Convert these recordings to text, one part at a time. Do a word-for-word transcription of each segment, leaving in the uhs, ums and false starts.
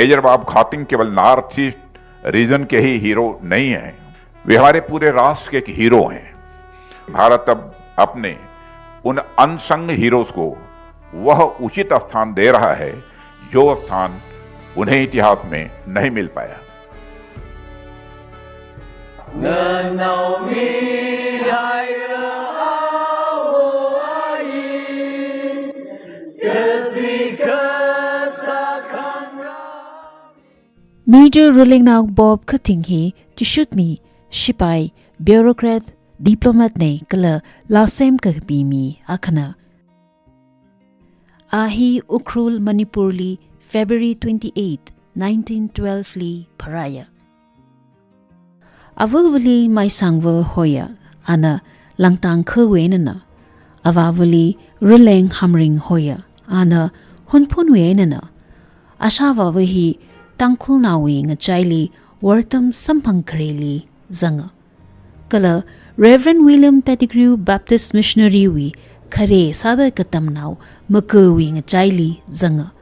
मेजर बाब खातिंग केवल north east region के ही हीरो नहीं हैं, वे हमारे पूरे राष्ट्र के एक हीरो हैं। भारत अब अपने उन अनसंग हीरोज को वह उचित स्थान दे रहा है, जो स्थान उन्हें इतिहास में नहीं मिल पाया। Major Rulingnao Bob Khathing hi chishutmi, shipai, bureaucrat, diplomat na kala laa semkapimi akhana. A hi Ukhrul, Manipur li February twenty-eight, nineteen twelve li pharāya. Avavali Maisangva hoya, ana Langtang khawui einana. Avavali Ruleng Hamring hoya, ana Hunphunwui einana. Ashāvava hi Tangkhulnaowui ngachaili Wortam samphang khareli zanga. Kala Reverend William Pettigrew Baptist Missionary wui khare sāda katamnao Makawui ngachaili zanga.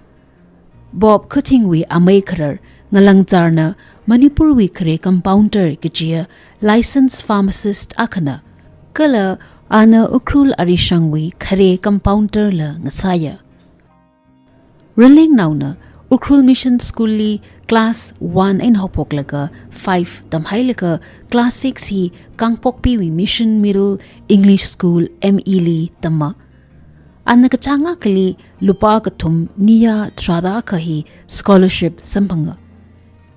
Bob Khathingwui amei kharar Ngalangzarna Manipurwui khare compounder kajiya licensed pharmacist akhana. Kala ana Ukhrul Arishangwui khare compounder la ngasāya. Rulingnaona Ukhrul Mission School li class one eina haophoklaga five tamhailaga class six hi Kangpokpiwui Mission Middle English School M E li tamma. Ana kachāng akhali lupā kathum niya tharāda akha hi scholarship samphanga.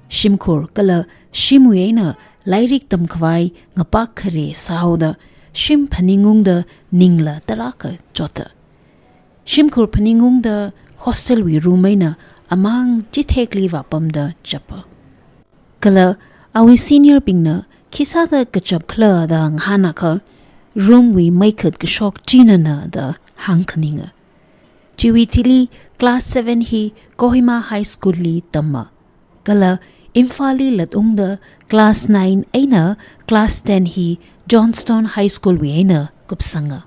Shimkhur kala shimwui eina lairik tamkhavai ngapak khare sāhaoda shim phaningungda ningla tarākha chotda. Shimkhur phaningungda hostel wui room eina amang chithekli vāpamda chapa. Kala awui senior bingna khisāda kachap khala da ngahānakha, room wui meikhat kashok chinana da hāngkhaninga. Chiwui thili class seven hi Kohima High School li tamma. Kala Imphal li latungda class nine eina class ten hi Johnstone High School wui eina kupsanga.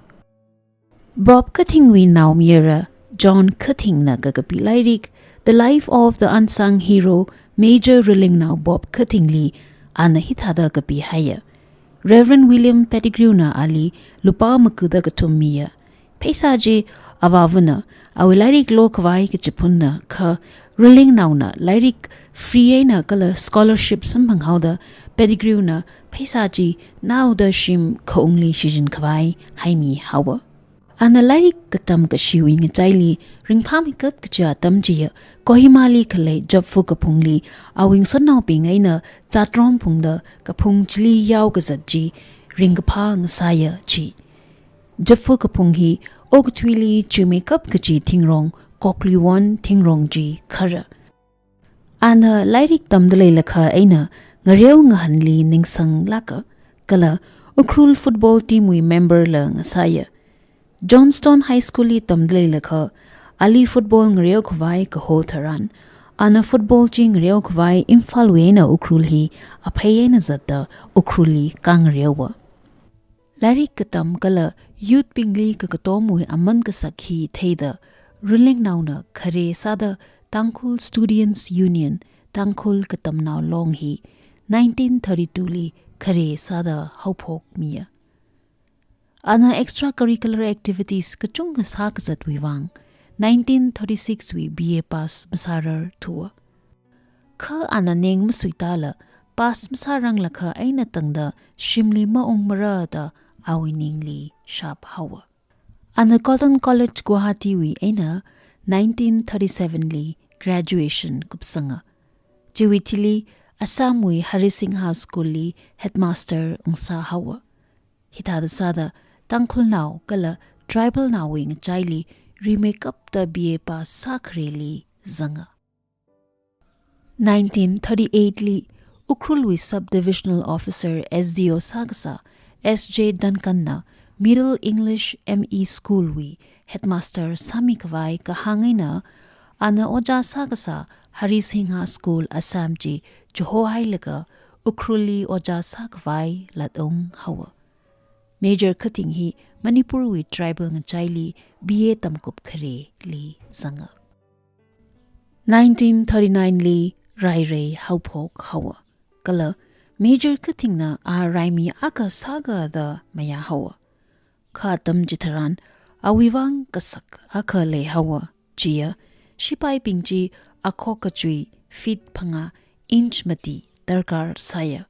Bob Khathingwui naomayara John Khathingna kakapi lairik The Life of the Unsung Hero Major Rulingnao Bob Khathing li ana hithāda kapihaiya. Reverend William Pettigrew na ali lupā makuda kathum miya. Pheisā chi avāvana awui lairik lokhavai kachiphunna kha Rulingnaona lairik free eina kala scholarship samphanghaoda Pettigrew na pheisā chi naoda shim khaungli shichinkhavai haimihaowa. Ana lairik katam kashiwui ngachaili ringphāmeikap kachi atam chiya Kohima li khalei Japfu kaphungli awui ngasotnaobing eina zatrom phungda kaphung chili yao kazat chi ringkaphā ngasāya chi. Japfu kaphung hi okathuili chuimeikap kachi thingrong, Kokliwon thingrong chi khara. Ana lairik tamda leilakha eina ngareo ngahanli ningsanglāka, kala Ukhrul football team wui member la ngasāya. Johnstone High School li tamda leilakha ali football ngareokhavai kaho tharan, ana football chi ngareokhavai Imphal wui eina Ukhrul hi aphei eina zatda Ukhrul li kāngareowa. Lairik katam kala youth bingli kakatomwui aman kasak hi theida Rulingnaona khare sāda Tangkhul Students' Union, Tangkhul Katamnao Long hi nineteen thirty-two li khare sāda haophokmiya. Ana extracurricular activities kachungkha sākazatwui vang nineteen thirty-six wui B A pass masārarthuwa. Kha ana ning masuitala pass masāranglakha eina tangda shimli maungmara da awui ningli shaphaowa. Ana Cotton College Guwahati wui eina nineteen thirty-seven li graduation kupsanga. Chiwui thili Assam wui Hari Singha School li headmaster ungsāhaowa. Hithāda sāda Tangkhulnao kala tribalnaowui ngachaili rimeikapta B A pass sākhareli zanga. Nineteen thirty-eight li Ukhrulwui Sub-Divisional Officer, S D O sākasā S J Duncan na Middle English M E School wui headmaster sāmikhavai kahāng eina, ana ojā sākasā Hari Singha School Assam chi chihohailaga Ukhrulli ojā sākhavai latunghaowa. Major Khathing hi Manipurwui tribal ngachaili B A tamkup khareli zanga. Nineteen thirty-nine li Rairei haophok haowa, kala Major Kathingna a raimi akha sāga da mayā haowa. Kha atam chitharan awui vang kasak akha leihaowa, chiya shipaibing chi akhok kachui feet phangā inch mati darkar sāya.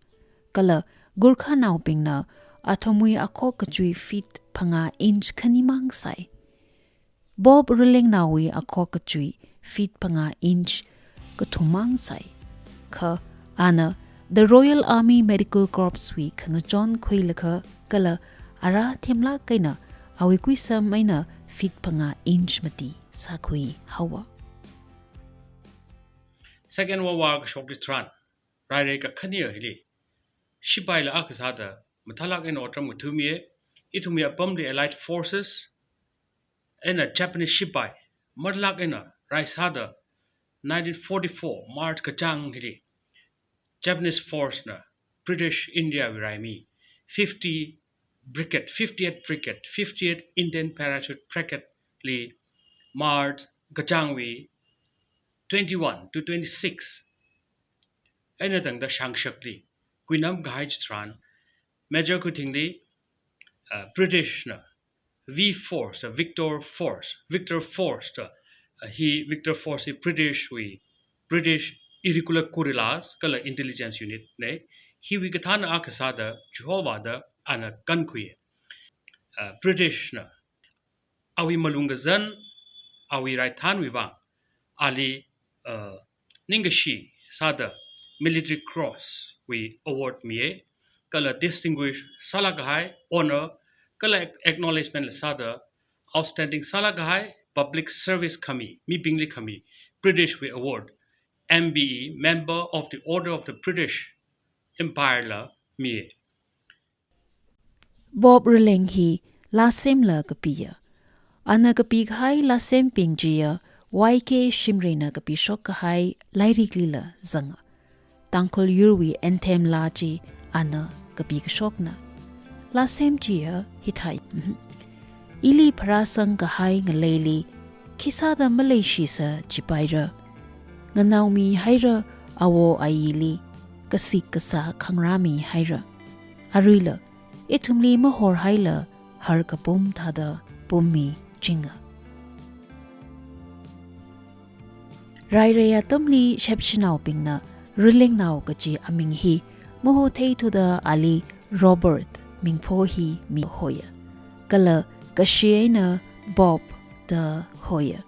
Kala Gurkhanaobingna athumwui akhok kachui feet phangā inch khanimang sāi. Bob Rilengnaowui akhok kachui feet phangā inch kathummang sāi. Kha ana The Royal Army Medical Corps wui khangachon khuilaga kala ara themlāk eina awui kuisam eina feet phangā inch mati sākhui haowa. Second World War kashok chitharan, Rairei kakhane hili shipaila akha sāda mathālāk eina otram ngathamiya. Ithumwui apamli Allied Forces eina Japanese shipai mathālāk eina rai sāda nineteen forty-four March kachāng hili Japanese force na British India wui raimi fifty Brigade, fiftieth Brigade, fiftieth Indian Parachute Brigade li March kachāngwui twenty-one to twenty-six eina tangda shangshakli kuinam kahai chitharan, Major Kathingli, uh, British na V Force, uh, Victor Force, Victor Force, uh, uh, hi Victor Force hi British wui, British Irregular Guerrillas kala Intelligence Unit na, hiwui kathāna akha sāda chihovāda ana kankhui. Uh, British na awui malung kazan, awui raithanwui vang ali, uh, ningkashi sāda Military Cross wui award miya, kala distinguish sālāk kahai honor kala ac-, acknowledgement la sāda outstanding sālāk kahai public service khami, mibingli khami British wui award, M B E, Member of the Order of the British Empire la miya. Bob Rileng hi lāsemla kapiya. Ana kapi kahai lāsembing chiya Y K Shimrayna kapishok kahai lairiklila zanga. Tangkhul yurwui anthem laa chi ana kapi kashokna. Lāsem chiya hithāi. Mhm. Ili pharāsang kahai ngaleili khisāda maleishisa chipaira. Nganaomihaira awo ayili, kasik kasā khangrāmihaira. Aruila, ithumli mahorhaila har kapum thāda pummichinga. Rairei atamli shepshinaobingna Rilengnao kachi aming hi mahotheithuda ali Robert mingpho hi mihoya. Kala kashi eina Bob da hoya.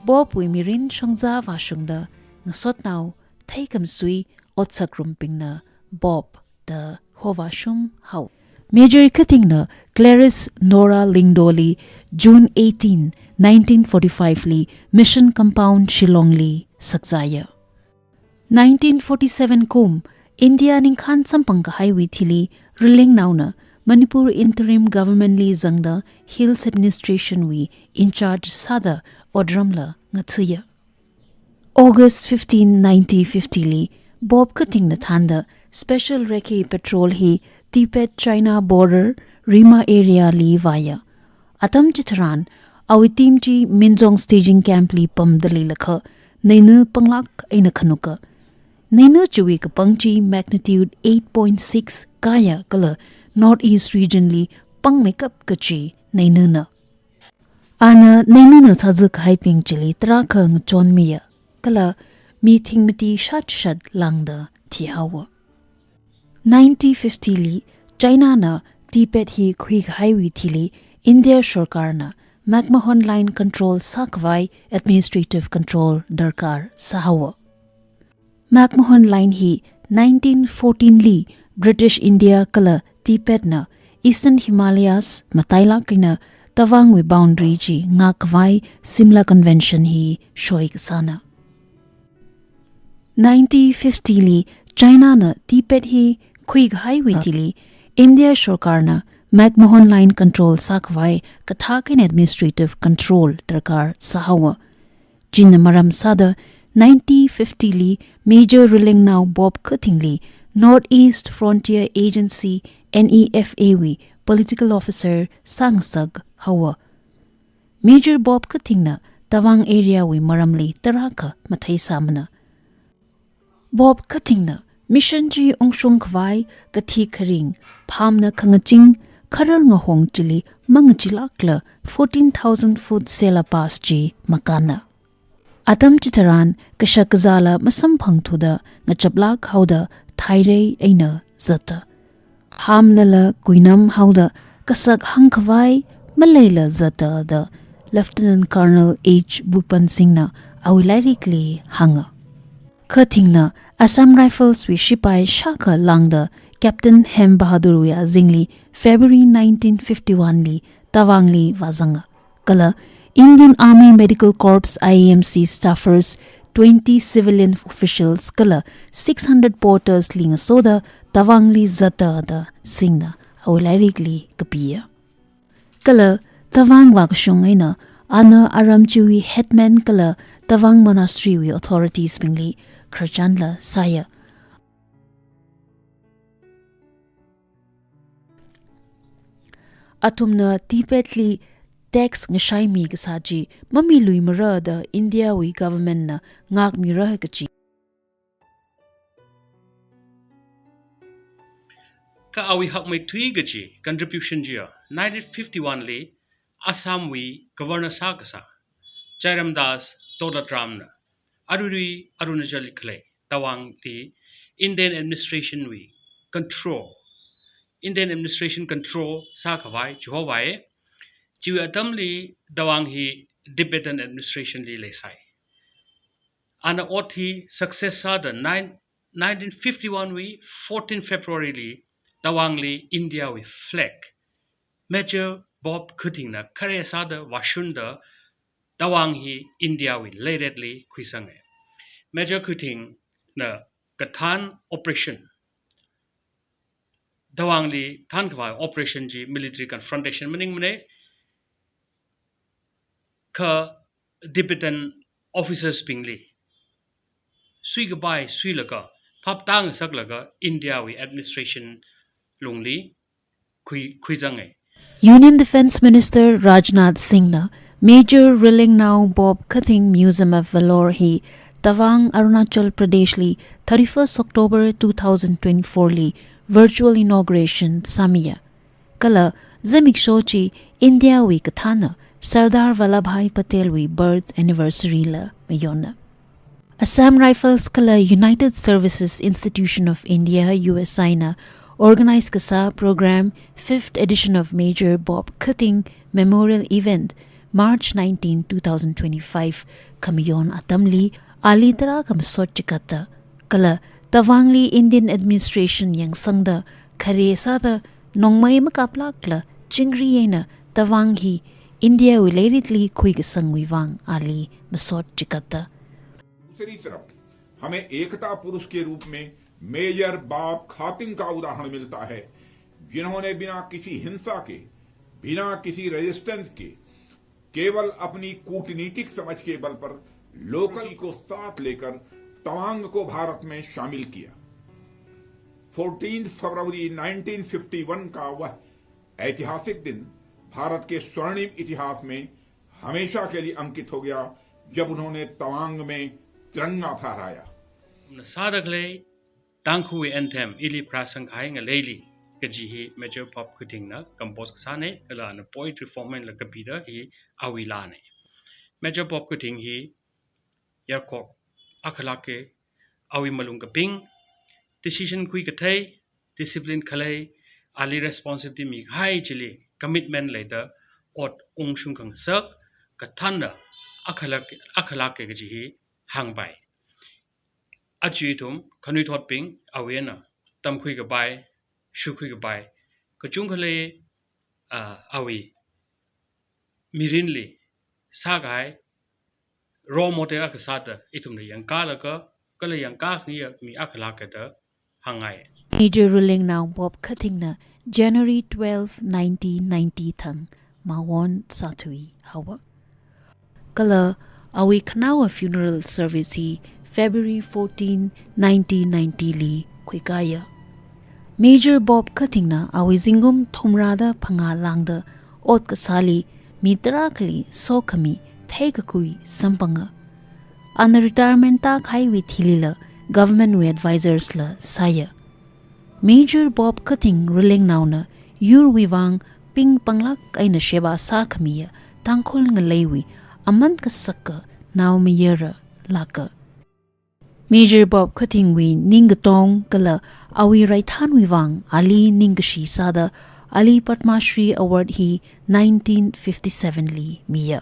Bob wui mirin shongza vāshungda ngasotnao theikamsui otsakrumbingna Bob da hovāshung hao. Major Kathingna Clarice Nora Lyngdoh li June eighteen, nineteen forty-five li Mission Compound Shillong li sakzaya. Nineteen forty-seven kum India ningkhan samphang kahaiwui thili Rilengnaona Manipur Interim Government li zangda Hills Administration wui in charge sāda otramla ngathuya. August fifteen, nineteen fifty li Bob Kathingna thānda Special Recce Patrol hi Tibet China border Rima area li vāya. Atam chitharan awui team chi Minzong Staging Camp li pamda leilakha neina panglāk eina khanuka. Neina chiwui kapang chi magnitude eight point six kāya kala North East region li pangmeikap kachi neinana. Ana neinana sāzā kahaibing chili tarākha ngachonmiya, kala mi thingmati shatshat lāngda thihaowa. Nineteen fifty li China na Tibet hi khuikahaiwui thili India sorkarna McMahon Line control sākhavai administrative control darkar sāhaowa. McMahon Line hi nineteen fourteen li British India kala Tibet na Eastern Himalayas matailāk eina Tawangwui boundary chi ngākkhavai Simla Convention hi shoikasāna. Nineteen fifty li China na Tibet hi khuikahaiwui thili India sorkarna McMahon Line control sākhavai kathak eina administrative control darkar sāhaowa. China maram sāda nineteen fifty li Major Rilengnao Bob Kathingli North East Frontier Agency, N E F A wui political officer sāngasak haowa. Major Bob Kathingna Tawang area wui maramli tarākha matheisāmana. Bob Khathingna mission chi ungshung khavai kathi kharing, phamna khangaching, kharar ngahong chili mangachilākla fourteen thousand foot Sela Pass chi makāna. Atam chitharan kashak kazāla masamphangthuda ngachaplāk haoda thairei eina zata. Phamlala kuinam haoda kasak hāngkhavai maleila zata da Lieutenant Colonel H Bhupan Singhna awui lairikli hānga. Khathingna Assam Rifles wui shipai shākha lāngda Captain Hem Bahadur wui azingli February nineteen fifty-one li Tawangli vāzanga. Kala Indian Army Medical Corps, I A M C staffers, twenty civilian officials kala six hundred porters li ngasoda Tawangli zata da Singhna awui lairikli kapiya. Kala Tawang vākashung eina ana aram chiwui headman kala Tawang Monastery wui authorities bingli khararchanla sāya. Athumna Tibet li tax ngashaimi kasā chi mamiluimara da India wui government na ngākmira kachi. Kha awui hakmeithui kachi contribution chiya nineteen fifty-one li Assam wui governor sākasā Jairam Das Dolatramna aruirui Arunachal li khalei Tawangli Indian administration wui control, Indian administration control sākhavai chihovai. Chiwui atamli Tawang hi Tibetan administration li leisai. Ana ot hi success sāda nine, nineteen fifty-one wui fourteen February li Tawangli India wui flag Major Bob Khathingna khare sāda vāshunda Tawang hi India wui leiretli khuisanga. Major Khathingna kathān operation, Tawangli thānkhavai operation chi military confrontation maningmana. Kha Tibetan officers bingli suikapai suilaga phaptā ngasaklaga India wui administration lungli khui, khuizanga. Union Defence Minister Rajnath Singhna Major Rilingnaung Bob Khathing Museum of Valour hi Tawang, Arunachal Pradesh li thirty-first October two thousand twenty-four li virtual inauguration sāmiya. Kala zimiksho chi India wui kathāna Sardar Vallabhbhai Patel wui birth anniversary la mayonna. Assam Rifles kala United Services Institution of India, U S I na organize kasā program fifth edition of Major Bob Khathing Memorial Event, March nineteen, two thousand twenty-five khamayon atamli ali tarākha masot chikatda kala Tawangli Indian administration yangsangda khare sāda nongmei makaplākla chingri eina Tawang hi India wui leiritli khuikasangwui vang ali masot chikatda. दूसरी तरफ, हमें एकता पुरुष के रूप में major Bob Khathing का उदाहरण मिलता है, जिन्होंने बिना किसी हिंसा के, बिना किसी रेजिस्टेंस के, केवल अपनी कूटनीतिक समझ के बल पर लोकल को साथ लेकर तवांग को भारत में शामिल किया। फोर्टीन्थ फरवरी नाइनटीन फिफ्टी वन का वह ऐतिहासिक दिन भारत के स्वर्णिम इतिहास में हमेशा के लिए अंकित हो गया, जब उन्होंने तवांग में तिरंगा फहराया। Sādakhalei Tangkhulwui anthem Ili Pharāsangkahai Ngaleili kaji hi Major Bob Khathingna compose kasāna, kala ana poetry form eina kapida hi awui laana. Major Bob Khathing hi yarkhok akhalāka, awui malung kaping, decision khuikathei, discipline khalei, ali responsibility mikahai chili commitment leida ot ungshung khangasak, kathānna akhalāk, akhalāka kaji hi hāngpai. Aja ithum khanuithotbing awui eina tamkhuikapai, shukhuikapai kachungkha lei, ah, awui mirinli sākahai role model akha sāda ithumna yangkalaga, kala yangkakhangaiya mi akhalāka da hāngngai. Major Rilingnaung Bob Khathingna January twelve, nineteen ninety thang mawon sāthui haowa. Kala awui khanaowa funeral service hi February fourteen, nineteen ninety li khuikaya. Major Bob Khathingna awui zingkum thumrāda phangā lāngda ot kasāli mi tarākhali sokhami theikakhui samphanga. Ana retirement tākahaiwui thilila government wui advisors la sāya. Major Bob Khathing Rilengnaona yurwui vang ping panglāk eina sheba sākhamiya Tangkhul ngaleiwui aman kasaka naomayara lāka. Major Bob Khathingwui ningkatong kala awui raithanwui vang ali ningkashi sāda ali Padma Shri Award hi nineteen fifty-seven li miya.